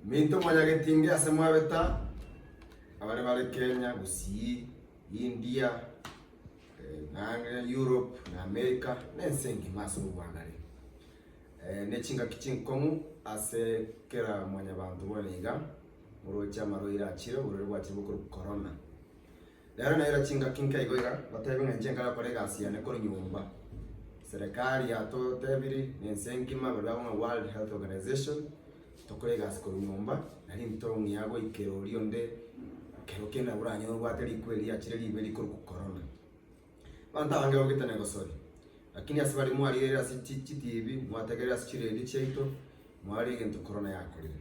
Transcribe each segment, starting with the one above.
Minto mwanyagetinge ase mwabeta, abare bare Kenya, Gusii, India, naende Europe na America, na ense engima ase obwangare. Ne chingaki chinkong'u ase kera mwanyabanto bono iga, moroche amarwaire achire, oborwaire bwachire bokorokwa corona. Rero naira chingaki nke igo iga, batebe ng'a inche nkare gokora egasi yane korwa nyomba. Serekari yatotebiri na ense engima baria bagokora ng'a World Health Organization, tokore egasi korwa nyomba, nari ntong'ia goikera oria onde kero kende nabo oranyore obwate rikwe riachire ribe rikorokwa corona. Abanto abange bagokete na egosori, lakini ase baria mwarigereire ase chi chitibi, mwategerera ase chiredio chiaito, mwarora egento corona yakorire.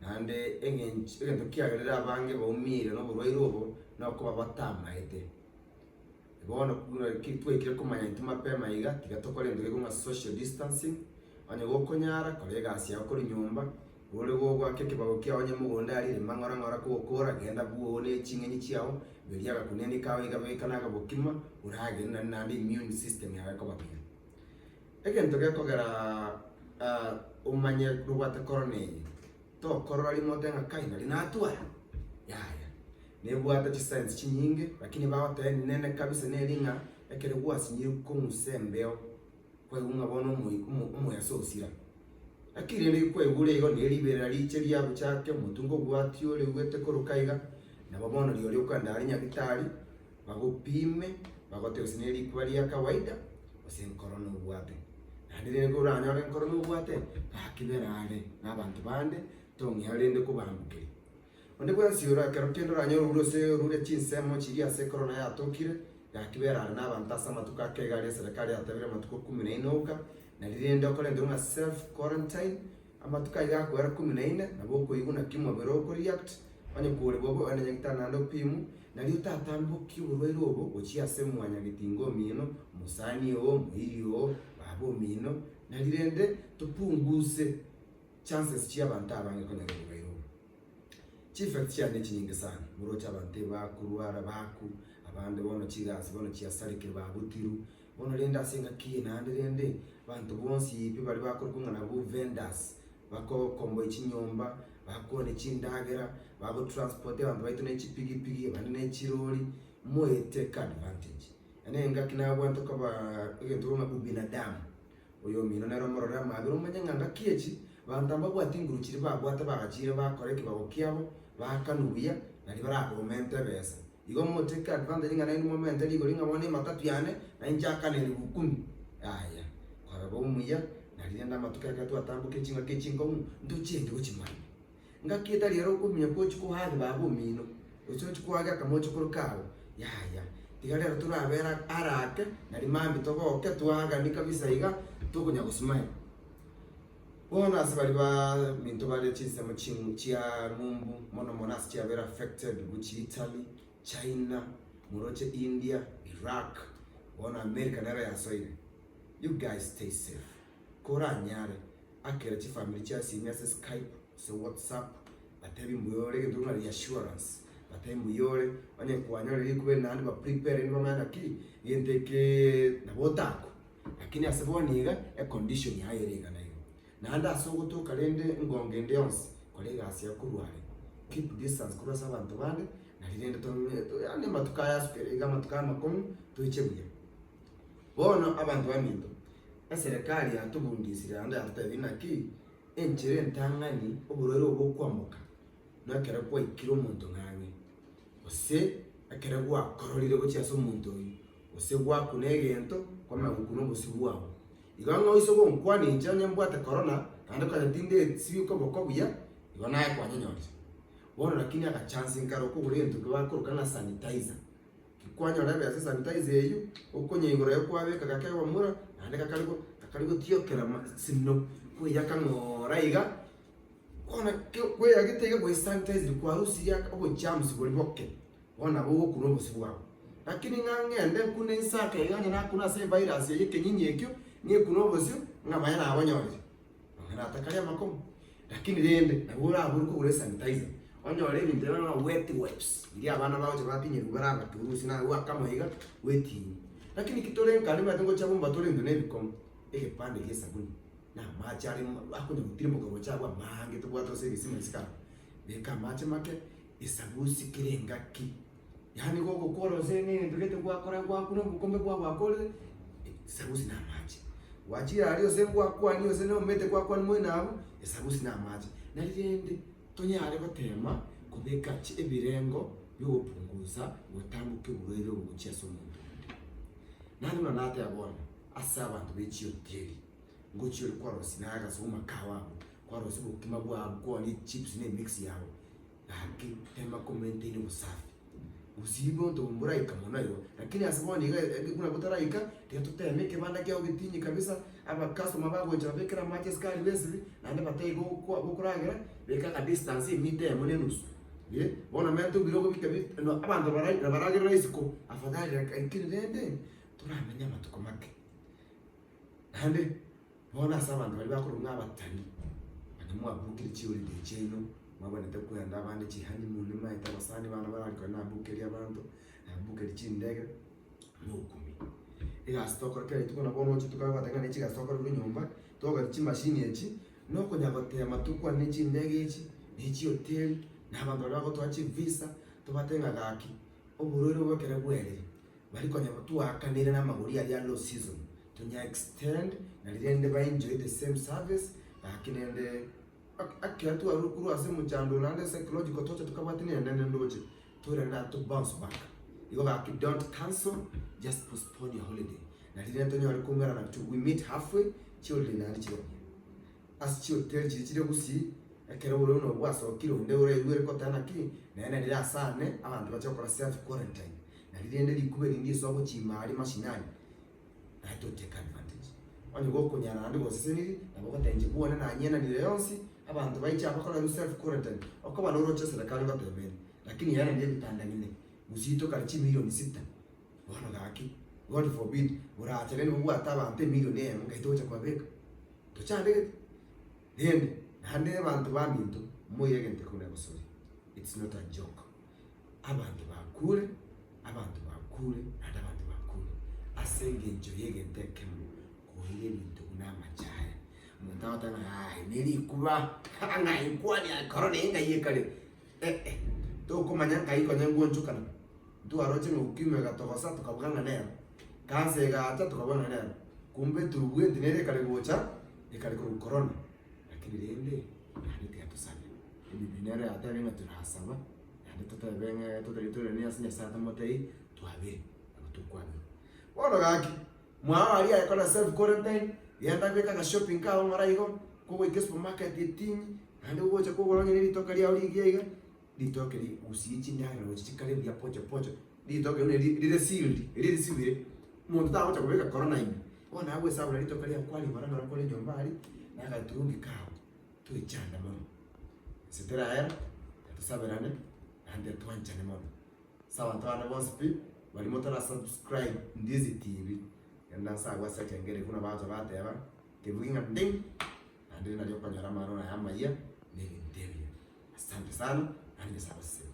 Naende eng'encho egento kiagerire abange baumire noborwaire obo nokoba batamaete. Bono buna ki twaikire komanya intwe mapema iga, tiga tokore egento gekong'a social distancing, onye gokonyara kora egasi yago korwa nyomba, ore gogoaka ekebago kiao onye mogondo aria rema ng'ora ng'ora kogokora, genda bwoo ne ching'eni chiao, beria agakuneni kao iga beka na agabokima, oragere naende naende immune system yago ekoba buya. Egento gekogera omanye nobwate korona eye, tokorora rimo ote ng'a kai nari natwara, yaya. Nebwate chisigns chinyinge, lakini bagoteba enene kabisa neri ng'a ekero gwasinyire kong'usa embeo, kwaigwa ng'a bono omoi omo omoyaso osira. Lakini rende kwaigure igo ne riberera riche riagochake, omotwe nkobwatia ore oigwete koroka iga, nabo bono rirorio okogenda aria nyagitari, bagopime, bagotebie gose ne rikuba ria kawaida, gose enkoro nobwate. Naende rende koranyore enkoro nobwate, gaki bera are na abanto bande, tong'ea rende kobambukeria. Onde bwensi ore ekero kende oranyore orure ase orure chinsemo chiria ase ekorona yatokire, gaki bera are na abanto ase amatuko ake iga aria eserekari yatebire amatuko kumi na ine oka, nari rende okorenterwa ng'a self quarantine, Amatuko ayio gakoera kumi na ine, nabo okoigwa naki omobere okoreact, onye kore bobe ogende nyagitari naende opimwe, nario otatambokie oborwaire obo gochia ase mwanyagetinga omino, omosani oo, omoiri oo, baba omino, nari rende topunguse chances chia abanto abange konyora oborwaire obo. Chieffects chiaye nechinyinge sana, moroche abanto ebakorwara baku, abande bono chigasi bono chiasarekire babutirwe, Bono rende ase engaki eye naende rende, abanto bonsi pi baria bakorokwa ng'a nabwo vendors, bakokomboa chinyomba, bakoonia chindagera, bagotransport abanto baito ne chipigipigi, abande ne chirori, moetake advantage. Yaani engaki nabwate koba egento ng'a ubinadamu, oyo omino nere omorore amabera omanye ng'a ngaki echi, banto mbabwati nguru chiria babwate bagachire bakora ekebago kiabo, baakanwa buya, naria barakomente ebesa. Igo motake advantage ng'a nainwe momente rigori ng'a bono ematatu yane nainche akane elifu kumi. Yaya, koraba omuya, nari rende amatuko ekero twatambokire chingaki echinkong'u, ntochiende gochimanya. Ngaki etari ero okominya gochi kohaga baba omino, gose ochi kohaga akamochokoro kago, yaya, tiga rero torabere arake, nari mambia togoke twahagani kabisa iga, tokonya gosmile. Bono ase baria baminto bare chinsemo ching'u chia ng'umbu, mono mono ase chiabeire affected gochia Italy, China, moroche India, Iraq, bono America nero yasoire. You guys stay safe. Koranyare, akera chifamiri chia simi ase Skype gose WhatsApp, batebi mbuya ore egento ng'a reassurance, batebi mbuya ore, onye kwanyorire rikuba eri naende ba prepare rende bamanye naki, gento eke nabo otakwe. Lakini ase bono iga, econdition yaye ere iga na iga. Naende ase ogotoka rende engongo ende yonsi, kora egasi yao korwa are, keep distance korwa ase abanto bande, nari rende tong'e yaani amatuko aya asukere iga amatuko aya amakong'u, toiche buya. Bono abanto baminto, eserekari yatobundisire naende yatotebirie naki, enchera entang'ani oborwaire obo bokwamboka, nekero kwaikire omonto ng'ang'e, gose ekero gwakororire gochia ase omonto oyio. gose gwakuna egento kwamanya gokuna obosio bwao. Igo ng'a oise gonkwana inche onye mbwate korona, naende konya tindesibia koboko buya, igo naye kwanyenyorire. Bono lakini agachance nkare okogora egento eke bakoroka ng'a sanitizer. Ki kwanyora ebesa esanitizer eywo, okonyeigora iga kwabeka gake abamura, naende gakare go gakare gotiokera ma sino, kweyaka ng'ora iga, bono kweyagete iga gwesanitizire kwarusirie aka obogerms boria boke. Bono nabo ogokuna obosio bwao. Lakini ng'a ngende nkune inse ake iga onye nakuna ase evirus eye ekenyinyi ekio, ng'ekune obosio, ng'a manya nabonyorire. Nonya natakari amakong'u. Lakini rende, nabo orabore kogora esanitizer, onyore ebinto ebi buna wet wipes, biria abana bagocha batinyerwa bare abake orusie naye goakamo iga, bwetinyie. Lakini ki tore nka nimanyete ngocha bomba tore intwe na ebikong'u, egepande gia esabuni. Na amache are akonya gotirimboka gocha abwo amaange tobwate gose egesima isiko abwo, beka amache make, esabusi kera engaki, yaani gogokora gose na egento gete gwakora gwakuna obokombe bwao gwakorire, esabusi na amache. Gwachire aria gose gwakwania gose na omete gwakwania moino abwo, esabusi na amache. Nari rende tonyare gotema kobeka chi ebirengo biogopungusa gotambokia oborwaire obo gochia ase omonto onde. Naende buna nateba bono, ase abanto be chihoteli, ngochia ore kwarosia naye agasukuma kao abwo, kwarosia obokima bwao kwonia echips na emix yao, gaki tema ko maintain obosafi. Gose obonto obo mboraika mono igo, lakini ase bono iga buna botaraika, tiga toteme ekebanda kiago getinye kabisa, abacustomer bagocha babekere amache esukari besibi, naende bataiyo gokwa gokoragera, beka aka distance emita eyemo na enusu, eh, bono menta ebirogo bike bi abanto bara baragerera isiko, afadhali lakini rende, toramenye amatuko make. Naende, bono ase abanto baria bakorokwa ng'a abatari, onye mwabukire chiholiday chiaino, mwabwenerete kwenda abande chihoneymoon nimaete abasani bane bararikore nabukerie abanto, nabukerie chindege, nokumia. Egasi tokora kera rituko nabo oroche tokare goteba ng'a ne chigasi tokora korwa nyomba, togora chimashini echi, nokonya gotema tokwane ne chindege echi, ne chihoteli, na abanto baria bagotoa chivisa, tobatebie ng'a gaki, oborwaire obo ekere bwerire. Baria konya twaakanire namagori aria a low season, tonya extend nari rende ba enjoy the same service gaki nende ekero twarure korwa ase omochando oyo naende psychological torture tokabwati nende ndoche toirane naende to bounce back. Igo gaki don't cancel just postpone your holiday nari rende tonyore koumerana to we meet halfway chiholiday naende chirokia. Ase chihoteli chiria chire gusii ekero ore buna obwasokire onde oraigwere koteba naki naende nari asane abanto bache gokora self quarantine. Nari rende rikube rinde ase ogochima aria mashinani, naye to take advantage. Onye gokonyara naende goseseniri, nabo ogoteba inche bwone nanyenanire yonsi, abanto baiche aba bakore self quarantine, okoba noroche eserekari ngoteba ere, lakini yaani ebitanda bine, gusii tokare chimilioni sita, bono gaki, God forbid, borache rende bobwate abanto emilioni eyemo ngai togocha kobabeka? Tochandegete? Rende, naende abanto baminto, moire egento ekio buna egosori, it's not a joke. Abanto bakure, abanto bakure, naende abanto bakure, ase engencho y'egento ekemo, koira ebinto buna amachaya. Omonto agoteba ng'a aye ne rikuba, ng'a inkwani aye korona eye ng'ai ekare, eh eh, tokomanya nkai konya ngwonchokana. Ntwaroche ng'a ukimwi egatogosa tokabuga ng'a nero, cancer egacha tokabuga ng'a nero, kumbe eturubweti nere ekare gocha, ekare korwa korona. Lakini rende, naende tiga tosabe, ebibilia nero yatebire ng'a torasaba. Naende totebe ng'a totari torende ase Nyasae atamotebie, twabere, nabo tokwaberwa. Bono gaki, mwao aria aye kora self quarantine, genda beka agashopping kago ng'ora igo, kogoika esupermarket etinyi, naende ogocha kogora onye ne ritoke riao rigiya iga, ritoke ri gusii chindagera gocha chikare buya pocho pocho, ritoke buna ri rire sealed, eri risibire, omonto tagocha kobeka corona ime. Bono naye goesabora ritoke riago kwarigora naro kore nyomba aria, na agaturungi kago, toechanda mono. Inse teraera, tosaberane, naende twanchane mono. Ase abanto bane bonsi pi, baria motara subscribe Ndizi TV, genda ase agwo ase ekengere buna bagocha bateba, kebugi ng'a ding, naende nario okonyora amaroro aya amayia, na ebinto ebiya. Asante sana, naende Nyasae abasesenie.